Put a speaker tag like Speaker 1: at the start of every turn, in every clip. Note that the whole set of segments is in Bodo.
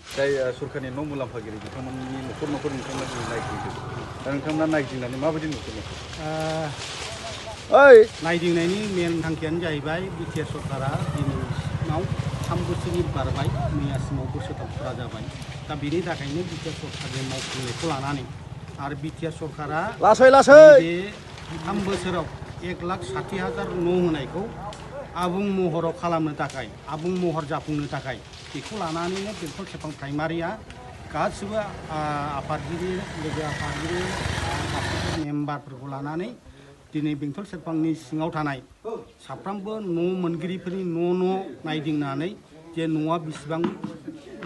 Speaker 1: जाय सरकारनि न' मुलाम्फागिरि बिथांमोननि न'खर नोंथांमोना नायगिंदों दा नोंथांमोना नायगिंनानै माबायदि नुदों?
Speaker 2: नायदिंनायनि मेन थांखियानो जाहैबाय बिटिआर सरकारा दिनैसिमाव 3 बोसोरनि बारबाय, मैयासिमाव बोसोरथाम फुरा जाबाय। दा बेनि थाखायनो बिटिआर सरकारनि मावफुंनायखौ लानानै आरो बिटिआर सरकारा बे 3 बोसोराव 1,60,000 न' होनायखौ आबुं महराव खालामनो थाखाय, आबुं महर जाफुंनो थाखाय बेखौ लानानैनो बेंटल सेरफां प्राइमारिया गासिबो आफादगिरि, लोगो आफादगिरि, मेम्बारफोरखौ लानानै दिनै बेंटल सेरफांनि सिङाव थानाय साफ्रोमबो न' मोनगिरिफोरनि न' नायदिंनानै जे न'आ बेसेबां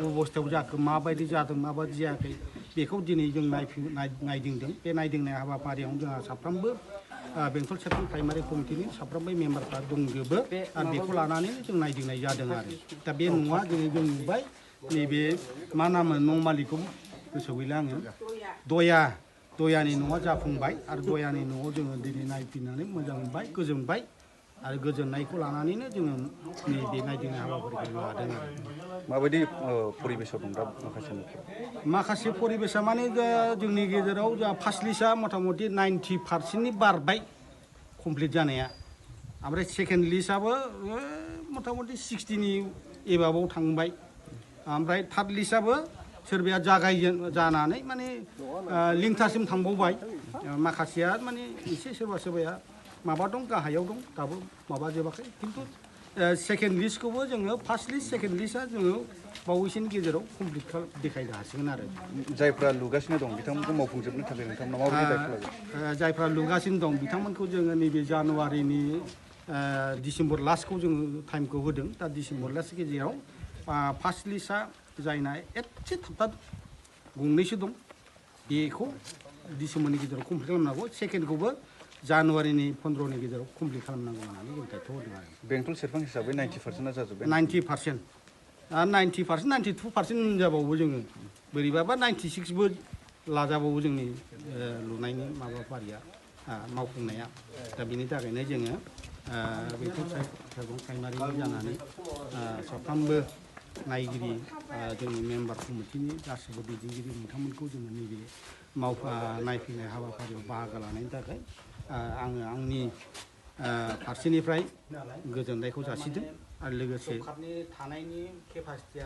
Speaker 2: अबस्थायाव जाखो, माबायदि जादों, माबायदि जायाखै, बेखौ दिनै जों नायदिंदों। बे नायदिंनाय हाबाफारियावनो जोंहा साफ्रोमबो बेंटल सेरफां प्राइमारि कमिटिनि साफ्रोमबो मेम्बारफ्रा दंजोबो आरो बेखौ लानानैनो जों नायदिंनाय जादों आरो। दा बे न'आ दिनै जों नुबाय, नैबे मा नाममोन न' मालिकखौ गोसोआव गैला आङो, दयानि न'आ जाफुंबाय आरो दयानि न'आव जोङो दिनै नायफैनानै मोजां मोनबाय, गोजोनबाय आरो गोजोननायखौ लानानैनो जोङो नैबे नायदिंनाय हाबाफारिखौ लादों आरो।
Speaker 1: माबायदि परिबेसाव दं दा
Speaker 2: माखासे परिबेसा माने जोंनि गेजेराव जा फार्स्ट लिस्टआ मथा मथि 90% बारबाय कमप्लिट जानाया, ओमफ्राय सेकेन्ड लिस्टआबो मथा मथि 60नि एबाबाव थांबाय, ओमफ्राय थार्ड लिस्टआबो सोरबाया जानानै माने लिंथासिम थांबावबाय, माखासेया माने एसे सोरबाया माबा दं, गाहायाव दं, दाबो माबा जोबाखै। खिन्थु सेकेन्ड लिस्टखौबो जोङो फार्स्ट लिस्ट, सेकेन्ड लिस्टआ जोङो बावैसोनि गेजेराव कमप्लिट देखायनो हासिगोन आरो।
Speaker 1: जायफ्रा लुगासिनो दं बिथांमोनखौ मावफुंजोबनो थाखाय नोंथांमोना माबायदि दायथ' लागोन?
Speaker 2: जायफ्रा लुगासिनो दं बिथांमोनखौ जोङो नैबे जानुवारिनि डिसेम्बर लास्टखौ जोङो टाइमखौ होदों। दा डिसेम्बर लास्ट गेजेराव फार्स्ट लिस्टआ जायना एसे थाबथादों, गंनैसो दं, बेखौ डिसेम्बरनि गेजेराव कमप्लिट खालामनांगौ। सेकेन्डखौबो जानुवारिनि 15नि गेजेराव कमप्लिट खालामनांगौ होननानै जों दायथ' होदों आरो।
Speaker 1: बेंटल सेरफां हिसाबै 90%आ जाजोब्बाय?
Speaker 2: 90%, 90%, 92% होनजाबावो जोङो, बोरैबाबा 96बो लाजाबावो जोंनि लुनायनि माबाफारिया, मावफुंनाया। दा बेनि थाखायनो जोङो बेंटल सेरफां प्राइमारिनि जानानै साफ्रोमबो नायगिरि, जोंनि मेम्बार कमिटिनि गासिबो दैदेनगिरि बिथांमोनखौ जोङो नैबे नायफैनाय हाबाफारियाव बाहागो लानायनि थाखाय आङो आंनि फारसेनिफ्राय गोजोननायखौ जासिदों आरो लोगोसे थानायनि केपासिटिया